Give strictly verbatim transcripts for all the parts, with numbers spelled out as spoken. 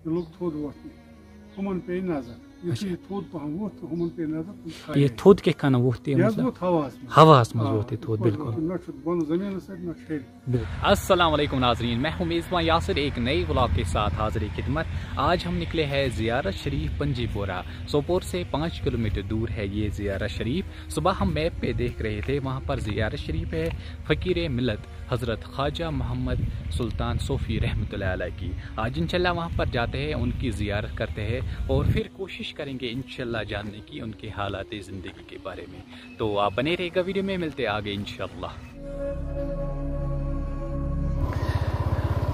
یہِ لوٚگ تھوٚد وۄتھنہِ۔ ہُمَن پیٚیہِ نظر۔ یُتھُے اچھا۔ یہِ تھوٚد پَہَم ووٚتھ، تہٕ ہُمَن پیٚیہِ نظر، تِم کھایہِ۔ یہِ تھوٚد کِتھ کَنۍ ووٚتھ یہِ، یہِ حظ مطلب؟ ووٚتھ ہواہَس منٛز۔ ہواہَس منٛز آ، ووٚتھ یہِ تھوٚد، یِتھ پٲٹھۍ بِلکُل۔ ووٚتھ یہِ، نہ چھُ بۄنہٕ زٔمیٖنَس سۭتۍ، نہ چھُ ہیٚرِ۔ السلام علیکم ناظرین، میں ہوں میزبان یاسر، ایک نئے ولاگ کے ساتھ حاضر خدمت۔ آج ہم نکلے ہیں زیارت شریف پنجی پورہ۔ سوپور سے پانچ کلومیٹر دور ہے یہ زیارت شریف۔ صبح ہم میپ پہ دیکھ رہے تھے، وہاں پر زیارت شریف ہے فقیر ملت حضرت خواجہ محمد سلطان صوفی رحمۃ اللہ علیہ کی۔ آج انشاءاللہ وہاں پر جاتے ہیں، ان کی زیارت کرتے ہیں اور پھر کوشش کریں گے انشاءاللہ جاننے کی ان کے حالات زندگی کے بارے میں۔ تو آپ بنے رہیے گا ویڈیو میں، ملتے ہیں آگے انشاءاللہ۔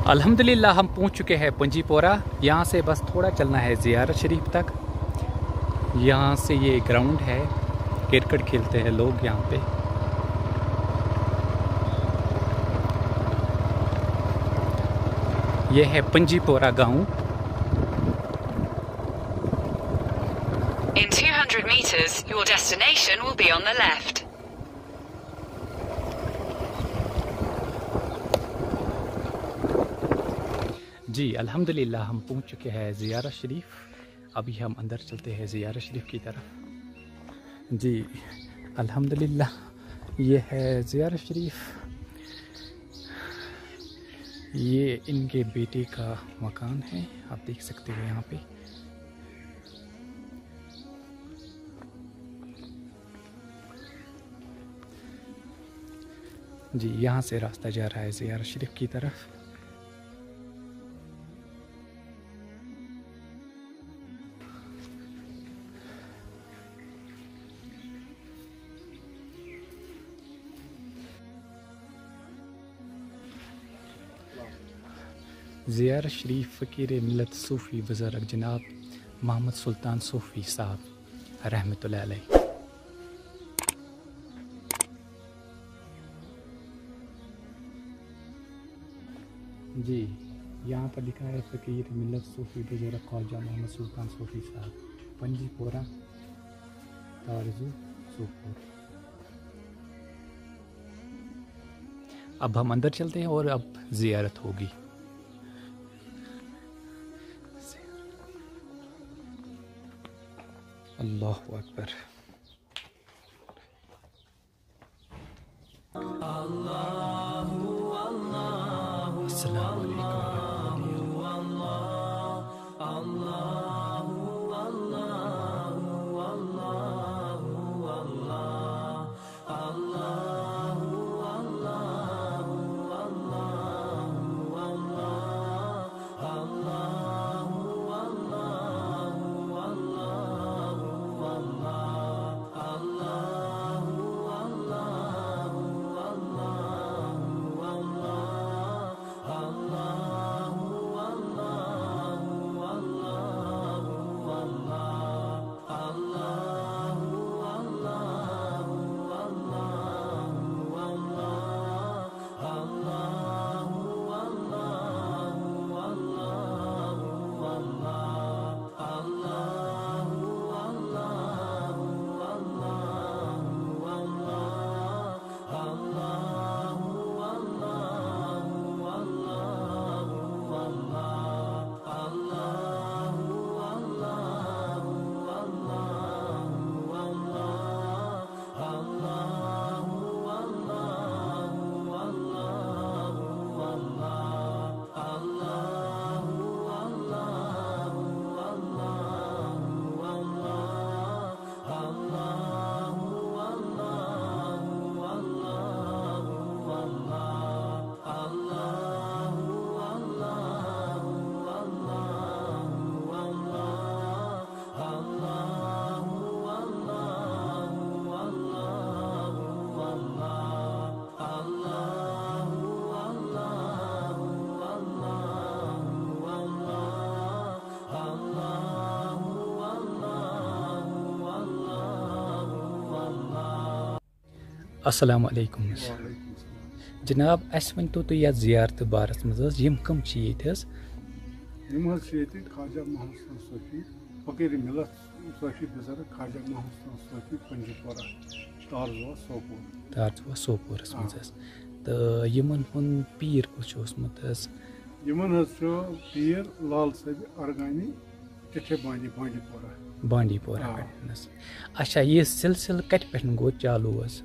الحمدللہ ہم پہنچ چکے ہیں پنجی پورہ۔ یہاں سے بس تھوڑا چلنا ہے زیارت شریف تک۔ یہاں سے یہ گراؤنڈ ہے، کرکٹ کھیلتے ہیں لوگ یہاں پہ۔ یہ ہے پنجی پورہ گاؤں۔ In two hundred meters, your destination will be on the left. جی الحمدللہ ہم پہنچ چکے ہیں زیارت شریف۔ ابھی ہم اندر چلتے ہیں زیارت شریف کی طرف۔ جی الحمدللہ، یہ ہے زیارت شریف۔ یہ ان کے بیٹے کا مکان ہے، آپ دیکھ سکتے ہو یہاں پہ۔ جی یہاں سے راستہ جا رہا ہے زیارت شریف کی طرف۔ زیارت شریف فقیر ملت صوفی بزرگ جناب محمد سلطان صوفی صاحب رحمۃ اللہ علیہ۔ جی یہاں پر لکھا ہے فقیر ملت صوفی بزرگ خواجہ محمد سلطان صوفی صاحب، پنجی پورہ، تارزو، سوپور۔ اب ہم اندر چلتے ہیں اور اب زیارت ہوگی۔ اللہ اکبر۔ السلام علیکم ورحمۃ اللہ۔ السلام علیکم۔ وعلیکم السلام۔ جناب، اَسہِ ؤنۍ تو تُہۍ یَتھ زیارتہٕ بارَس منٛز حظ، یِم کٕم چھِ ییٚتہِ حظ؟ یِم حظ چھِ ییٚتہِ خواجہ محمد حسن صوفی، فقیٖر مِلت صوفی بُزرگ خواجہ محمد حسن صوفی پنجی پورہ، تارزوا سوپور۔ تارزوا سوپورَس منٛز آ۔ حظ۔ تہٕ یِمَن ہُنٛد پیٖر کُس چھُ اوسمُت حظ؟ یِمن حظ چھُ پیٖر لال صٲب ارگانی، ٹِٹھے بانڈی، بانڈی پورہ۔ بانڈی پورہ آ۔ پٮ۪ٹھ حظ۔ اچھا، یہِ سلسلہٕ کتہِ پٮ۪ٹھ گوٚو چالوٗ حظ؟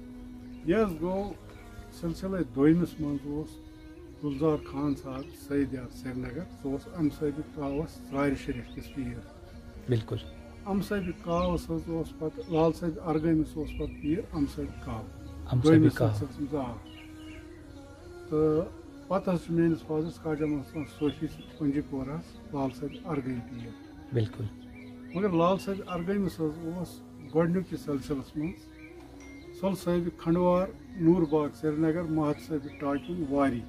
یہِ حظ گوٚو سلسلے دوٚیمِس منٛز اوس گُلزار خان صاحب سید یار سرینگر، سُہ اوس امہٕ صٲبہِ کاوس ژرارِ شریف کِس پیٖر۔ بِلکُل۔ امہٕ صٲبہِ کاوس حظ اوس پتہٕ لال صٲبہِ ارگٲمِس اوس پتہٕ پیٖر امہٕ صٲبہِ کاوٕ۔ امہٕ دوٚیمِس صٲبہِ کاوٕ۔ سلسلس منٛز آ۔ تہٕ پتہٕ حظ چھُ میٲنِس فادرس خواجہ محمد حسن صوفی سۭتۍ پنجی پورہ حظ لال صٲبہِ ارگٲمۍ پیٖر۔ بِلکُل۔ مگر لال صٲبہِ ارگٲمِس حظ اوس گۄڈٕنیُک یہِ سلسلس منٛز سۄلہٕ صٲبہِ کھنڈوار، نوٗر باغ سرینگر، مہد صٲبہِ ٹاکیُن واری۔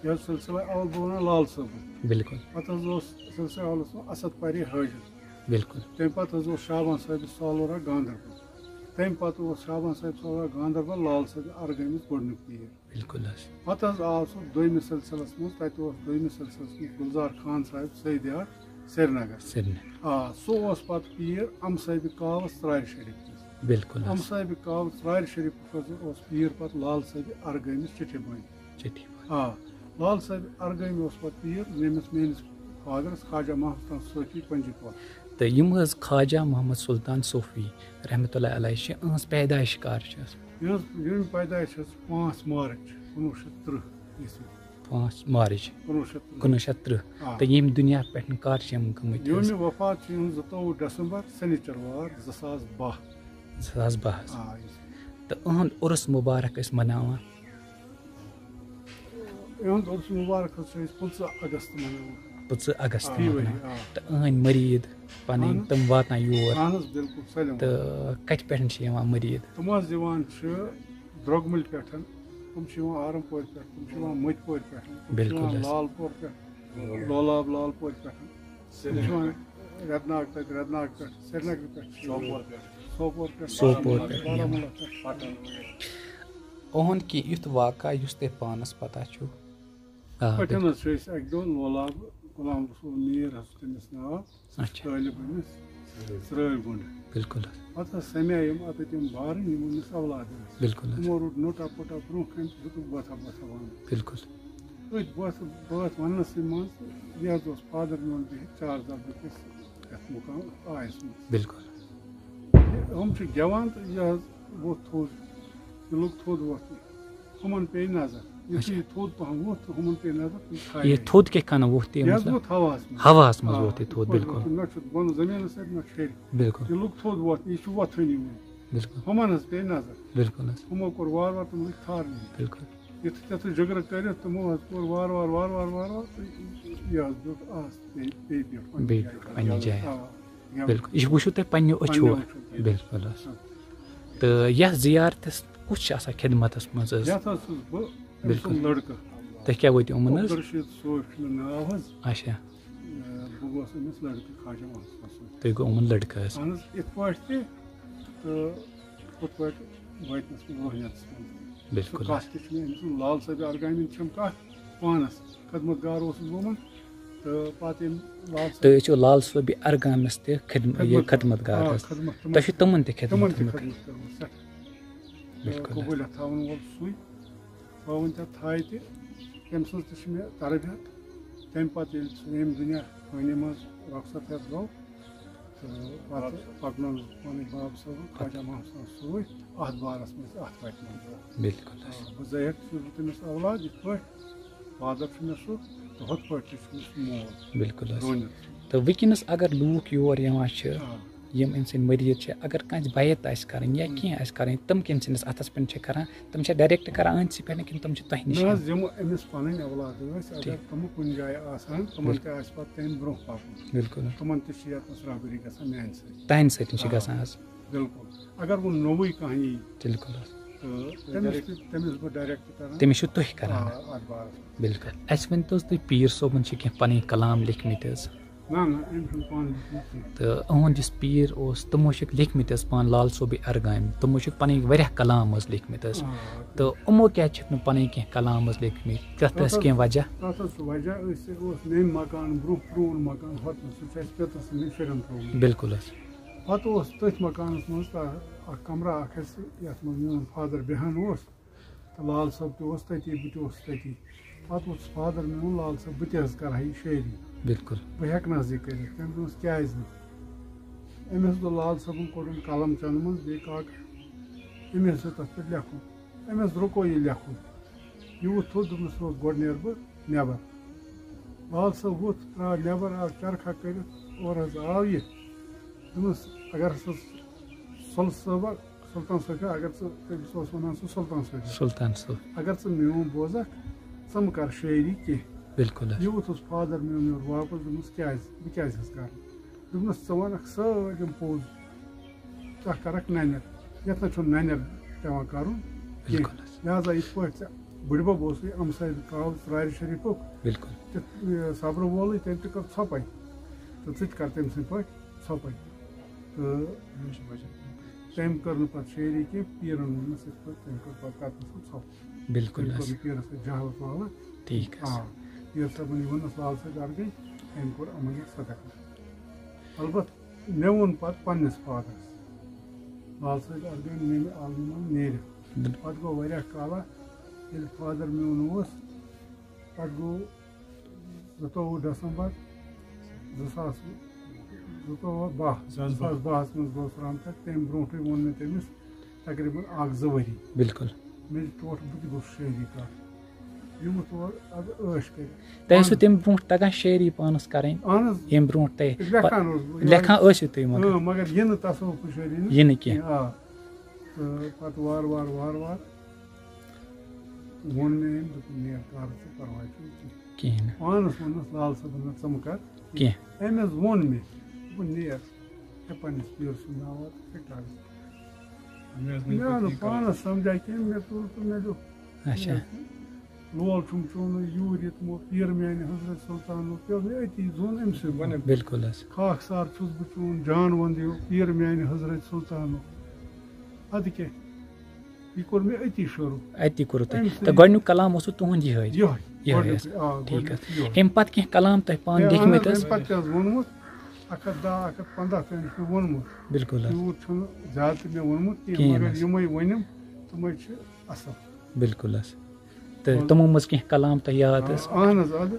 یہِ حظ سلسلہ اول بہٕ ونان لال صٲبُن۔ بِلکُل۔ پتہٕ حظ اوس سلسلہ اولس منٛز اسد پرے حٲجت۔ بِلکُل۔ تمہِ پتہٕ حظ اوس شابان صٲبہِ سالورہ گاندربل۔ تمہِ پتہٕ اوس شابان صٲبہِ سالورہ گاندربل لال صٲبہِ ارگٲمِس گۄڈٕنیُک پیٖر۔ بِلکُل حظ۔ پتہٕ حظ آو سُہ دوٚیمِس سلسلس منٛز، تتہِ اوس دوٚیمِس سلسلس منٛز گُلزار خان صاحب سید یار سرینگر۔ سرینگر۔ آ، سُہ اوس پتہٕ پیٖر امہٕ صٲبہِ کاوس ژرارِ شریف نِش۔ بِلکُل حظ۔ امہٕ صٲبہِ کاوس ژرارِ شریف حظ اوس پیٖر پتہٕ لال صٲبہِ ارگٲمِس چِٹھِ بٲنۍ۔ چِٹھِ بٲنۍ۔ آ، لال صٲبہِ ارگٲمہِ اوس پتہٕ پیٖر میٲنِس، میٲنِس فادرس خواجہ محمد حسن صوفی پنجی پورہ۔ تہٕ یِم حظ خواجہ محمد سلطان صوفی رحمتہ اللہ علیہ چھِ، أہنٛز پیدٲیِش کر چھِ؟ یِہٕنٛز، یِہٕنٛز پیدٲیِش حظ چھِ پانٛژھ مارچ کُنوُہ شیٚتھ تٕرٛہ عیسوی۔ پانٛژھ مارچ کُنوُہ شیٚتھ تٕرٛہ۔ کُنوُہ شیٚتھ تٕرٛہ۔ آ۔ تہٕ ییٚمہِ دُنیا پٮ۪ٹھ کر چھِ یِم گٔمٕتۍ حظ؟ یومِ وفات چھِ یِہٕنٛز زٕتووُہ ڈسمبر سنیچروار زٕ ساس باہ۔ زٕ ساس باہس۔ آ، یُس تہٕ أہُنٛد عُرس مُبارک أسۍ مناوان؟ یِہُنٛد عُرس مُبارک حظ چھِ أسۍ پٕنٛژٕہ اگست مناوان۔ پٕنٛژٕہ اگست آ، فی ؤری، مناوان۔ آ۔ تہٕ أہٕنٛدۍ مٔریٖد پنٕنۍ اہن۔ تِم واتناوان یور؟ اہن حظ، بِلکُل سٲلِم۔ تہٕ کتہِ پٮ۪ٹھ چھِ یِوان مٔریٖد؟ تِم حظ یِوان چھِ درٛوگمٕلۍ پٮ۪ٹھ، تِم چھِ یِوان آرم پورِ پٮ۪ٹھ، تِم چھِ یِوان مٔتۍ پورِ پٮ۪ٹھ، تِم چھِ بِلکُل یِوان حظ۔ لال پور پٮ۪ٹھ، لولاب لال پورِ پٮ۪ٹھ، تِم چھِ یِوان رٮ۪تہٕ ناگ پٮ۪ٹھ، رٮ۪تہٕ ناگ پٮ۪ٹھ، سرینگرٕ پٮ۪ٹھ چھِ یِوان۔ سوپور پٮ۪ٹھ۔ سوپور پٮ۪ٹھ۔ بارہمولہ پٮ۪ٹھ۔ اُہُنٛد کینٛہہ یُتھ واقعہ یُس تۄہہِ پانس پتہ چھُو؟ آ، پٲٹھۍ بِلکُل۔ حظ چھِ أسۍ اَکہِ دۄہ لولاب، غلام رسول میٖر حظ چھُ تٔمِس ناو، سُہ چھُ اچھا۔ طٲلب أمِس ژرٲرۍ گُنٛڈ۔ بِلکُل حظ۔ پَتہٕ حظ سَمے یِم اَتٮ۪تھ یِم بارٕنۍ، یِم أمِس اولاد ٲسۍ۔ بِلکُل حظ۔ تِمو روٚٹ نوٚٹا پوٚٹا برٛونٛہہ کَنہِ تہٕ ہیوٚتُکھ بۄتھا بۄتھا وَنُن۔ بِلکُل۔ أتھۍ بۄتھ، بٲتھ وَننَسٕے منٛز یہِ حظ اوس فادر میون بِہِتھ چار دَبہٕ کِس یَتھ مُقام آیَس منٛز۔ بِلکُل۔ یہِ، یِم چھِ گٮ۪وان تہٕ یہِ حظ ووٚتھ تھوٚد، یہِ لوٚگ تھوٚد وۄتھنہِ۔ ہُمَن پیٚیہِ نظر۔ یُتھُے اچھا۔ یہِ تھوٚد پَہَم ووٚتھ تہٕ ہُمَن پیٚیہِ نظر، تِم کھایہِ۔ یہِ تھوٚد کِتھ کَنۍ ووٚتھ تہِ؟ یہِ حظ مطلب، ووٚتھ ہَوہَس منٛز۔ ہَوہَس منٛز آ، ووٚتھ یہِ تھوٚد، یِتھ پٲٹھۍ بِلکُل۔ ووٚتھ، نہ چھُ بۄنہٕ زٔمیٖنَس سۭتۍ، نہ چھُ ہیٚرِ۔ بِلکُل۔ یہِ لوٚگ تھوٚد وۄتھنہِ، یہِ چھُ وۄتھٲنی وُنہِ۔ بِلکُل۔ ہُمَن حظ پیٚیہِ نظر۔ بِلکُل حظ۔ ہُمو کوٚر وارٕ وارٕ، تِم لٔگۍ کھارنہِ۔ بِلکُل۔ یُتھُے تَتھ جگرٕ کٔرِتھ تِمو حظ کوٚر وارٕ وارٕ، وارٕ وارٕ، وارٕ وارٕ تہٕ یہِ حظ بیوٗٹھ آس بیٚیہِ، بیٚیہِ بیوٗٹھ پنٛنہِ بیٚیہِ جایہِ۔ بیوٗٹھ پنٛنہِ جایہِ۔ آ، یَوٕ۔ بِلکُل۔ یہِ وٕچھِو تُہۍ پنٛنیو پنٛنیو أچھو۔ أچھو۔ بِلکُل حظ۔ تہٕ یَتھ زیارتَس کُس چھُ آسان خدمتَس منٛز حظ؟ یَتھ حظ چھُس بہٕ، أمۍ سُنٛد بِلکُل۔ لٔڑکہٕ۔ تُہۍ کیٛاہ وٲتِو یِمَن حظ؟ عبدالرشیٖد صوفی چھُ مےٚ ناو حظ۔ اچھا۔ بہٕ گوس أمِس لٔڑکہٕ خواجہ محمد حسن۔ تُہۍ گوٚو یِمَن لٔڑکہٕ حظ۔ اہن حظ، یِتھ پٲٹھۍ تہِ تہٕ ہُتھ پٲٹھۍ وٲتۍ نَس بہٕ روحنیتَس منٛز۔ بِلکُل سُہ حظ۔ کَتھ تہِ چھِ مےٚ أمۍ سٕنٛز لال صٲبِ ارگامِن چھَم کَتھ پانَس۔ خدمت گار اوسُس بہٕ یِمَن تہٕ پَتہٕ ییٚلہِ لال صٲب تُہۍ ٲسِو لال صٲبِ ارگامَس تہِ خدم-، یہِ خدمت خدمت گار آ، حظ۔ خدمت تِمَن تۄہہِ چھُو تِمَن تہِ خدمت تِمَن تہِ کٔرمٕژ؟ خدمت کٔرمٕژ سٮ۪ٹھاہ۔ تہٕ بِلکُل حظ۔ قبوٗلیت تھاوَن وول سُے۔ بہٕ وَنہٕ ژےٚ تھایہِ تہِ، تٔمۍ سٕنٛز تہِ چھِ مےٚ تربیت۔ تَمہِ پَتہٕ ییٚلہِ سُہ ییٚمہِ دُنیا فٲنی منٛز رۄخصت ہٮ۪تھ گوٚو، تہٕ پَتہٕ پَکنوونَس بہٕ پَنٕنۍ باب صٲبُن خواجہ محمد صٲبَس سۭتۍ اَتھ بارَس منٛز، اَتھ وَتہِ منٛز۔ بِلکُل حظ۔ آ، بہٕ زٲہِتھ چھُس بہٕ تٔمِس اولاد یِتھ پٲٹھۍ فادر چھُ مےٚ سُہ، تہٕ ہُتھ پٲٹھۍ تہِ چھُ مےٚ سُہ مول۔ بِلکُل حظ۔ روٗنِتھ۔ تہٕ وٕنکیٚنَس اگر لوٗکھ یور یِوان چھِ، آ۔ یِم أمۍ سٕنٛدۍ مٔریٖد چھِ، اگر کٲنٛسہِ بیعت آسہِ کَرٕنۍ یا ہُم۔ کینٛہہ آسہِ کَرٕنۍ، تِم کٔمۍ سٕنٛدِس اَتھَس پٮ۪ٹھ چھِ کَران؟ تِم چھا direct کَران أہٕنٛدسٕے پٮ۪ٹھ کِنہٕ تِم چھِ تۄہہِ نِش نہ کَران؟ حظ، یِم أمِس پَنٕنۍ اولاد ٲسۍ، اگر ٹھیٖک۔ تِم کُنہِ جایہِ آسہٕ ہَن، تِمَن بِلکُل۔ تہِ آسہِ پَتہٕ تَمہِ برونٛہہ پَکُن۔ بِلکُل۔ تِمَن تہِ چھِ ییٚتنَس رہبری گژھان میٛانہِ سۭتۍ۔ تَہَنٛدِ سۭتۍ چھِ آ۔ گژھان حظ۔ بِلکُل۔ اگر وۄنۍ نوٚوُے کانٛہہ یی بِلکُل حظ۔ تہٕ تٔمِس تہِ، تٔمِس بہٕ direct کَران۔ تٔمِس چھُو تُہۍ کَران آ، حظ؟ اَتھ بارَس منٛز۔ بِلکُل۔ اَسہِ ؤنۍ تو حظ تُہۍ پیٖر صٲبُن چھِ کینٛہہ پَنٕنۍ کلام لیکھمٕتۍ حظ؟ نہ، نہ، أمۍ چھُنہٕ پانہٕ لیوٗکھمُت کینٛہہ۔ تہٕ أہُنٛد یُس پیٖر اوس، تِمو چھِکھ لیکھمٕتۍ حظ پانہٕ لال صٲبٕنۍ ارگامہِ، تِمو چھِکھ پَنٕنۍ واریاہ کلام حظ لیکھمٕتۍ حظ۔ آ، تہٕ یِمو کیٛازِ چھِکھ نہٕ پَنٕنۍ کینٛہہ کلام حظ لیکھمٕتۍ؟ تَتھ تَتھ ٲس حظ، کینٛہہ وجہ؟ تَتھ حظ چھُ وجہ، أسۍ اوس مےٚ مکان برٛونٛہہ، پرٛون مکان ہۄتھ منٛز، سُہ چھُ اَسہِ پیٚترٕ سٕنٛدٮ۪ن شُرٮ۪ن ترٛوومُت۔ بِلکُل حظ۔ پَتہٕ اوس تٔتھۍ مکانَس منٛز تَ-، اَکھ کَمرٕ اَکھ اَسہِ، یَتھ منٛز میون فادر بیٚہان اوس۔ تہٕ لال صٲب تہِ اوس تٔتی، بہٕ تہِ اوسُس تٔتی۔ پَتہٕ ووٚتھُس فادر میون، لال صٲب، بہٕ تہِ حظ کَرٕ ہا یہِ شٲعری، بِلکُل۔ بہٕ ہٮ۪کہٕ نہٕ حظ یہِ کٔرِتھ؟ تٔمۍ دوٚپمَس، کیٛازِ نہٕ؟ أمۍ حظ دوٚپ، لال صٲبَن کوٚڑُن قلم چَنٛدٕ منٛز، بیٚیہِ کاکہٕ، أمۍ حظ ہیوٚت تَتھ پٮ۪ٹھ لیکھُن۔ أمۍ حظ رُکو یہِ لیکھُن۔ یہِ ووٚتھ تھوٚد، دوٚپمَس، روز، گۄڈٕ نیرٕ بہٕ نٮ۪بَر۔ لال صٲب ووٚتھ، درٛاو نٮ۪بَر، آو چرکھا کٔرِتھ، اورٕ حظ آو یہِ۔ دوٚپمَس، اگر ہسا سُل صٲبہ، سُلطان صٲبہ، اگر ژٕ، تٔمِس اوس وَنان سُہ سُلطان صٲبہ، سُلطان صٲب۔ اگر ژٕ میون بوزَکھ، ژٕ مہٕ کر شٲعری کینٛہہ۔ بِلکُل حظ۔ یہِ ووٚتھُس فادر میون یورٕ واپس، دوٚپمَس، کیٛازِ؟ بہٕ کیٛازِ حظ کَرٕ؟ دوٚپمَس، ژٕ وَنَکھ سٲلِم پوٚز، ژٕ کَرَکھ نَنٮ۪ر، یَتھ نہ چھُنہٕ نَنٮ۪ر پٮ۪وان کَرُن کینٛہہ۔ بِلکُل حظ۔ لہذا یِتھ پٲٹھۍ ژےٚ بٕڈِبَب اوسُے، ہمسایہِ کاو ژرارِ شریٖفُک، بِلکُل۔ تہٕ، یہِ، صبرٕ وولٕے، تٔمۍ تہِ کٔر ژھۄپَے، تہٕ ژٕ تہِ کَر تٔمۍ سٕنٛدۍ پٲٹھۍ ژھۄپَے۔ تہٕ تٔمۍ کٔر نہٕ پَتہٕ شٲعری کینٛہہ، پیٖرَن ووٚنمَس یِتھ پٲٹھۍ، تٔمۍ کٔر پَتہٕ تَتنَس سُہ ژھۄپہٕ۔ بِلکُل تٔمۍ حظ۔ کوٚر نہٕ پیٖرَس سۭتۍ جہالت وہالت۔ ٹھیٖک حظ۔ آ، پیٖر صٲبَن یہِ ووٚننَس لال صٲب اَرگٔنۍ، أمۍ کوٚر یِمَن یہِ صدقہٕ۔ البتہ مےٚ ووٚن پَتہٕ پنٛنِس فادرَس، لال صٲب اَرگٔنۍ، ییٚمہِ عالمہٕ منٛز نیرِتھ۔ بِلکُل۔ پَتہٕ گوٚو واریاہ کالا، ییٚلہِ فادر میون اوس، پَتہٕ گوٚو زٕتووُہ ڈسمبر زٕ ساس، زٕتووُہ باہ، زٕ ساس باہ۔ زٕ ساس باہَس منٛز گوٚو سُہ رحمتہ۔ تَمہِ برونٛٹھٕے ووٚن مےٚ تٔمِس تقریٖباً اَکھ زٕ ؤری۔ بِلکُل۔ مےٚ دِ ٹوٹھ، بہٕ تہِ گوٚژھ شٲعری کَرُن۔ یہِ ووٚتھ اورٕ اَدٕ عٲش کٔرِتھ۔ تۄہہِ ٲسوٕ تَمہِ برونٛٹھ تَگان شٲعری پانَس کَرٕنۍ؟ اَہَن حظ۔ ییٚمہِ برونٛٹھ تۄہہِ لیکھان اوس بہٕ۔ لیکھان ٲسِو تُہۍ مگر؟ اۭں، مگر یہِ نہٕ تصوفُک شٲعری نہٕ۔ یہِ نہٕ کینٛہہ۔ آ۔ تہٕ پَتہٕ وارٕ وارٕ وارٕ وارٕ ووٚن مےٚ أمۍ، دوٚپُن، "نیر، کَر ژٕ، پَرواے چھُنہٕ کینٛہہ۔" کِہیٖنۍ نہٕ۔ پانَس ووٚننَس لال صٲبَن، "نہ، ژٕ مہٕ کَر کینٛہہ۔ أمۍ حظ ووٚن مےٚ، دوٚپُن، "نیر، ہے، پنٛنِس پیٖر سُنٛد ناو واتہٕ، ژٕ کَر ژٕ۔" مےٚ آو نہٕ پانَس سَمجھا کینٛہہ، مےٚ تُل تہٕ مےٚ دیُت۔ اچھا۔ لول چھُم چونُے یوٗرۍ یوٚتمو، پیٖر میٛانہِ حضرت سُلطانو، پیوٚو مےٚ أتی زوٚن أمۍ سٕے وَنُن۔ بِلکُل حظ۔ خاک سار چھُس بہٕ چون، جان وَندیو، پیٖر میٛانہِ حضرت سُلطانو۔ اَدٕ کیٛاہ؟ یہِ کوٚر مےٚ أتی شروٗع۔ اَتی کوٚروٕ تۄہہِ۔ أمۍ سٕے۔ تہٕ گۄڈٕنیُک کلام اوسوٕ تُہُنٛد یِہوٚے؟ یِہوٚے، یِہوٚے گۄڈٕنیُکُے، حظ۔ آ، ٹھیٖک حظ۔ گۄڈٕنیُکُے یِہوٚے۔ اَمہِ پَتہٕ کینٛہہ کلام تۄہہِ پانہٕ ہے، اَہَن حظ، لیکھمٕتۍ حظ؟ اَمہِ پَتہٕ تہِ حظ ووٚنمُت، اَکھ ہَتھ دَہ، اَکھ ہَتھ پنٛداہ تام چھُ مےٚ ووٚنمُت۔ بِلکُل حظ۔ تیوٗت چھُنہٕ زیادٕ تہِ مےٚ ووٚنمُت کینٛہہ، کِہیٖنۍ مگر حظ۔ یِمَے ؤنِم، تِمَے چھِ اَصٕل۔ بِلکُل حظ۔ تہٕ تِمو منٛز کینٛہہ کلام تۄہہِ یاد حظ؟ اَہَن حظ، اَدٕ۔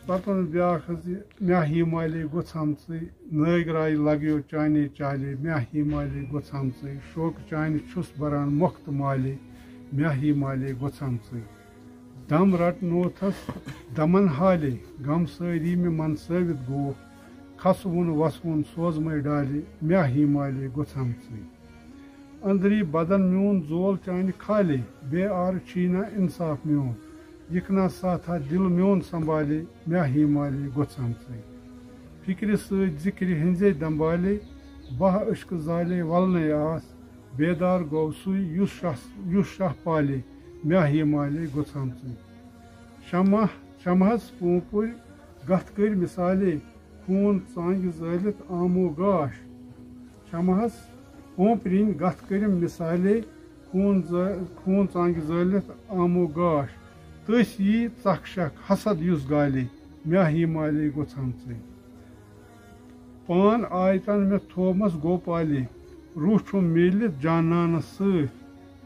پَتہٕ ووٚن بیٛاکھ حظ یہِ، "مےٚ ہی مالے گوٚژھ ہمژٕے، نٲگۍ راے لَگیو چانے چالے، مےٚ ہی مالے گوٚژھ ہمژٕے، شوقہٕ چانہِ چھُس بَران مۄختہٕ مالے، مےٚ ہی مالے گوٚژھ ہمژٕے۔ دَم رَٹنوتھَس دَمَن حالے، غم سٲری مےٚ منسٲوِتھ گوکھ، کھسوُن وسوُن سوزمَے ڈالے، مےٚ ہی مالے گوٚژھ ہمژٕے۔ أنٛدری بدن میون زول چانہِ کھالے، بے آرٕ چھی نہ انصاف میون، یِکنہ ساتھا دِل میون سنبھالے، مےٚ ہی مالے گوٚژھ ہمژٕے۔ فِکرِ سۭتۍ ذِکرِ ہٕنٛزے دنبالے، بہہ عشقہٕ زالے ولنے آس، بیدار گوٚو سُے یُس شاہ، یُس شاہ پالے، مےٚ ہی مالے گوٚژھ ہمژٕے۔ شمع، شمعس پونٛپُرۍ گتھ کٔرۍ مثالے، خوٗن ژانٛگہِ زٲلِتھ آمو گاش۔ شمعس پونٛپرِنۍ گتھ کٔرِم مثالے، خوٗن زٲ-، خوٗن ژانٛگہِ زٲلِتھ آمو گاش۔ تٔسۍ یی ژکھ شکھ حسد یُس گالے، مےٚ ہی مالے گوٚژھ ہمژٕے۔ پان آیتن مےٚ تھومس گوپالے، روح چھُم میٖلِتھ جانانس سۭتۍ،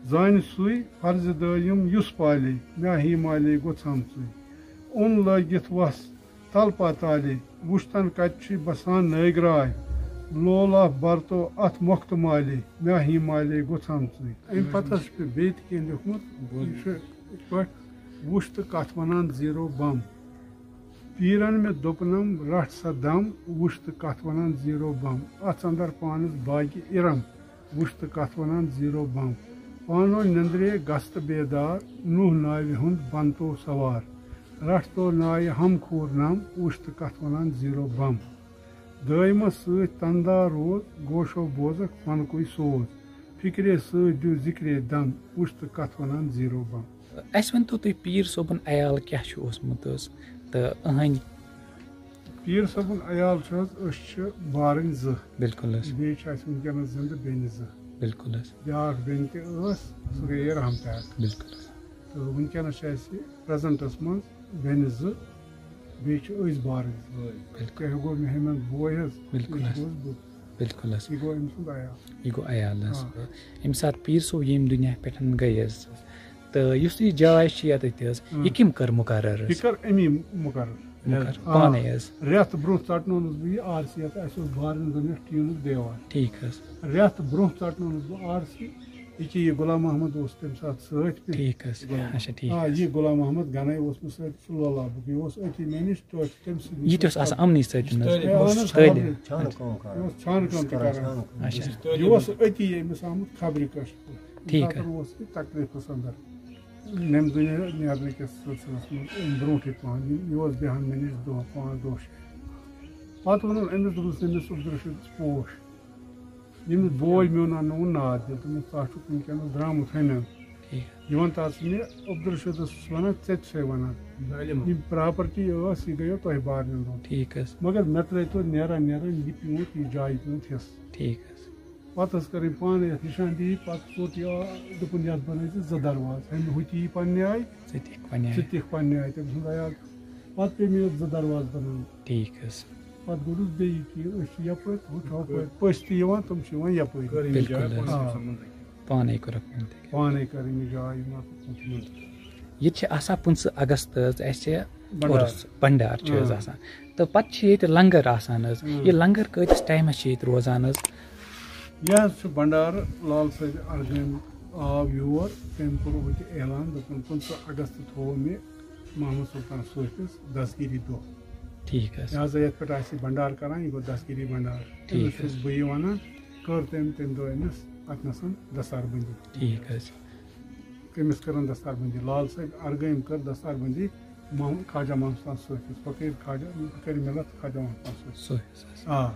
زانہِ سُے فرضِ دٲیِم یُس پالے، مےٚ ہی مالے گوٚژھ ہمژٕے۔ اوٚن لٲگِتھ وس تل پاتالے، وُچھتن کتہِ چھُے بسان نٲگۍ راے، لولا برتو اتھ مۄختہٕ مالے، مےٚ ہی مالے گوٚژھ ہمژٕے۔ امہِ پتہٕ حظ چھُ مےٚ بیٚیہِ تہِ کینٛہہ لیوٚکھمُت، یہِ چھُ یِتھ پٲٹھۍ، وُچھ تہٕ کتھ ونان زیٖرو بم۔ پیٖرن مےٚ دوٚپنم، رٹھ سا دم، وُچھ تہٕ کتھ ونان زیٖرو بم۔ اژھ اندر پانس باقی ارم، وُچھ تہٕ کتھ ونان زیٖرو بم۔ پانو نندرے گژھ تہٕ بیدار، نوح ناوِ ہُنٛد بنتو سوار۔ رٹھ تو نایہِ ہم کھوٗر نم، وُچھ تہٕ کتھ ونان زیٖرو بم۔ دٲیمس سۭتۍ تندار روز، گوشو بوزکھ فنکُے سوز۔ فکرے سۭتۍ دیُت ذکرے دم، وُچھ تہٕ کتھ ونان زیٖرو بم۔ اَسہِ ؤنۍ تو تُہۍ، پیٖر صٲبُن عیال کیٛاہ چھُ اوسمُت حظ؟ تہٕ أہنٛدۍ پیٖر صٲبُن عیال چھُ حظ، أسۍ چھِ بارٕنۍ زٕ۔ بِلکُل حظ۔ بیٚیہِ چھِ اَسہِ وٕنکیٚنَس زِندٕ بیٚنہِ زٕ۔ بِلکُل حظ۔ بیٛاکھ بیٚنہِ تہِ ٲس، سۄ گٔیے رحمتہِ حق۔ بِلکُل حظ۔ تہٕ وٕنکیٚنَس چھِ اَسہِ پرٛزَنٹَس منٛز بیٚنہِ زٕ، بیٚیہِ چھِ أسۍ بارٕنۍ زٕ۔ بِلکُل۔ تۄہہِ گوٚو مےٚ ہیٚمٮ۪ن بوے حظ، بِلکُل یہِ حظ۔ چھُس بہٕ۔ بِلکُل حظ۔ یہِ گوٚو أمۍ سُنٛد عیال۔ یہِ گوٚو عیال حظ۔ آ۔ ییٚمہِ ساتہٕ پیٖر صٲب ییٚمہِ دُنیا پٮ۪ٹھ گٔے حظ، تہٕ یُس یہِ جاے چھِ یَتَتھ حظ، اۭں۔ یہِ کٔمۍ کٔر مُقرر یہِ حظ؟ کٔر أمی مُقرر۔ مُقرر آ، پانَے حظ۔ رٮ۪تھ برونٛہہ ژَٹنوونَس بہٕ یہِ آر سی یَتھ، اَسہِ اوس بارنٮ۪ن زَن یَتھ ٹیٖنُک دیوار۔ ٹھیٖک حظ۔ رٮ۪تھ برونٛہہ ژَٹنوونَس بہٕ آر سی، یہِ کہِ یہِ غلام محمد اوس تَمہِ ساتہٕ سۭتۍ مےٚ۔ ٹھیٖک حظ۔ غلام۔ اچھا، ٹھیٖک آ، حظ۔ یہِ غلام محمد گنَے اوس مےٚ سۭتۍ، سُہ لولابُک۔ یہِ اوس أتی مےٚ نِش، توتہِ تٔمۍ سٕنٛدِ یہِ تہِ اوس آسان یِمنٕے سۭتۍ حظ۔ اے، اہن حظ، طٲلب۔ خبرِ۔ چھانہٕ کٲم کران۔ اچھا۔ یہِ اوس أتی ییٚمِس آمُت خبرِ کٲشِر پٲٹھۍ۔ ٹھیٖک۔ تَتھ اوس یہِ تکلیٖفَس اندر۔ نٮ۪مہِ دُنیا نیرنہٕ کِس سلسلس منٛز اَمہِ برونٛٹھٕے پہن، یہِ، یہِ اوس بیٚہان مےٚ نِش دۄہ پانٛژھ دۄہ شےٚ۔ پتہٕ ووٚنُن أمِس، دوٚپُس، أمِس عبدالرشیٖدس پوش۔ ییٚمِس بوے میون اَننووُن ناد دِتھ، دوٚپمَس، "ژٕ ہا چھُکھ وٕنکیٚنَس درٛامُت ہُمٮ۪ن۔" ٹھیٖک۔ یِوان تَس نہِ عبدالرشیٖدَس چھُس وَنان، "ژےٚ تہِ چھُسَے وَنان۔ ظٲلِم۔ یِم پراپرٹی ٲس، یہِ گٔیو تۄہہِ بارنٮ۪ن دۄن۔" ٹھیٖک حظ۔ مگر مےٚ ترٛٲے تو نیران نیران یہِ پیوٗنٛت، یہِ جایہِ پیوٗنٛت حِصہٕ۔ ٹھیٖک حظ۔ پَتہٕ حظ کٔر أمۍ پانَے یَتھ نِشان دیٖد، پَتہٕ ژوٚٹ یہِ آ-، دوٚپُن، "یَتھ بَنٲیزِ زٕ دروازٕ، ہُمہِ ہُتہِ یی پنٛنہِ آیہِ، ژٕ تہِ ہیٚکھ پنٛنہِ ژٕ آیہِ۔" تہِ ہیٚکھ پنٛنہِ آیہِ۔" تٔمۍ سُنٛد عیال۔ پَتہٕ پیٚیہِ مےٚ یَتھ زٕ دروازٕ بَناوٕنۍ۔ ٹھیٖک حظ۔ پَتہٕ گوٚو بیٚیہِ کہِ أسۍ چھِ یَپٲرۍ، ہُہ چھُ ہُپٲرۍ، پٔژھۍ تہِ یِوان، تِم چھِ یِوان یَپٲرۍ۔ کٔر أمۍ بِلکُل جاے حظ۔ پانَے آ۔ سَمُن۔ پانَے کوٚرُکھ منتخب۔ پانَے کٔر أمۍ یہِ جاے منتخب۔ ییٚتہِ چھِ آسان پٕنٛژٕہ اگست حظ اَسہِ بنڈار۔ پُرُس، بنڈار چھِ حظ آ۔ آسان۔ تہٕ پَتہٕ چھِ ییٚتہِ لنگر آسان حظ۔ اۭں۔ یہِ لنگر کۭتِس ٹایمَس چھِ ییٚتہِ روزان حظ؟ یہِ حظ چھُ بنڈار لال صٲب اَرگٲمۍ آو یور، تٔمۍ کوٚر ہُتہِ اعلان، دوٚپُن، "پٕنٛژٕہ اگست تھوٚو مےٚ محمد سلطان صوفیَس دستگیٖری دۄہ۔" ٹھیٖک حظ۔ لہذا یَتھ پٮ۪ٹھ آسہِ یہِ بنڈار کران، یہِ گوٚو دستگیٖری بنڈار۔ ٹھیٖک أمِس حظ۔ چھُس بہٕ یہِ وَنان، کٔر تٔمۍ تَمہِ دۄہ أمِس اَتنَسَن دستار بندی۔ ٹھیٖک حظ۔ کٔمِس کٔرٕن دستار بندی؟ لال صٲب اَرگٲمۍ کٔر دستار بندی محمد خواجہ محمد سلطان صوفیَس، فقیٖر خواجہ، فقیٖر مِلت خواجہ محمد سلطان صوفی۔ صوفی حظ۔ آ،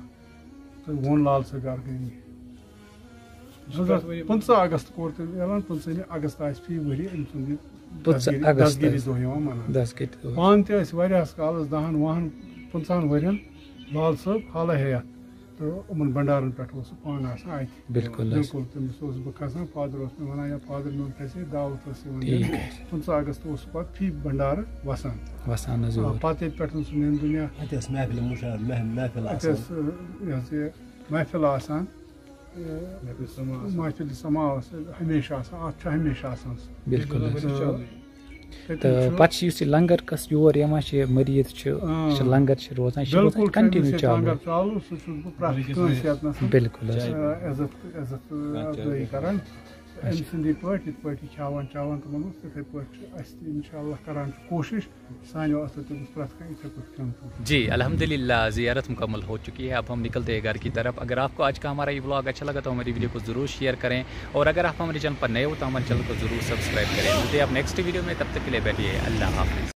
تہٕ ووٚن لال صٲب اَرگٲمۍ۔ پٕنٛژٕہ اگست کوٚر تٔمۍ اعلان، پٕنٛژٕہمہِ اگست آسہِ فی ؤری أمۍ سُنٛد یہِ پٕنٛژٕہ دستگیٖری، اگست دستگیٖری آسہِ۔ دۄہ یِوان مَناونہٕ۔ دستگیٖری دۄہ۔ پانہٕ تہِ ٲسۍ واریاہَس کالَس، دَہَن، وُہَن، پٕنٛژٕہَن ؤرِیَن لال صٲب حالَے ہیٚتھ۔ تہٕ یِمَن بنڈارَن پٮ۪ٹھ اوس سُہ پانہٕ آسان اَتہِ۔ بِلکُل حظ۔ بِلکُل، تٔمِس اوسُس بہٕ کھسان، فادر اوس مےٚ وَنان، یا فادر میون کھسہِ ہے، دعوت ٲس یِوان ٹھیٖک دِنہٕ۔ حظ۔ پٕنٛژٕہ اگست اوس سُہ پَتہٕ فی بنڈارٕ وَسان۔ وَسان حظ آ، یور۔ پَتہٕ ییٚتہِ پٮ۪ٹھ سُہ نین دُنیا۔ اَتہِ ٲس محفِل مُشاعرٕ، مح-، محفِل اَتہِ آسان۔ ٲس، یہِ حظ یہِ محفِل آسان۔ محفِل سما آسان۔ محفِل سما ٲس ہمیشہِ آسان، اَتھ چھُ ہمیشہِ آسان سُہ۔ بِلکُل حظ۔ تہٕ تَتہِ تہٕ چھُ پَتہٕ چھِ یُس یہِ لنگر کَس یور یِوان چھِ، مریٖد چھِ، آ۔ چھِ لنگر چھِ روزان، یہِ چھِ روزان بِلکُل چھُ continue أمِس ییٚتہِ چالوٗ۔ لنگر چالوٗ، سُہ چھُس بہٕ پرٛٮ۪تھ کٲنٛسہِ ییٚتنَس، بِلکُل حظ۔ آ، عزت، عزت افزٲیی کران۔ أمۍ سٕنٛدی پٲٹھۍ، یِتھ پٲٹھۍ یہِ کھٮ۪وان چٮ۪وان تِمَن اوس، تِتھَے پٲٹھۍ چھِ اَسہِ تہِ، اِنشاء اللہ، کران چھِ کوٗشِش۔ سانیو ہستو تہِ گوٚژھ پرٛٮ۪تھ کانٛہہ یِتھَے پٲٹھۍ کھیوٚن تھوٚومُت۔ جی، الحمدللہ، زیارت مکمل ہو چکی ہے، اب ہم نکلتے ہیں گھر کی طرف۔ اگر آپ کو آج کا ہمارا یہ ولاگ اچھا لگا تو ہماری ویڈیو کو ضرور شیئر کریں، اور اگر آپ ہمارے چینل پر نئے ہو تو ہمارے چینل کو ضرور سبسکرائب کریں۔ ملتے ہیں آپ نیکسٹ ویڈیو میں، تب تک کے لیے بیٹھیے، اللہ حافظ۔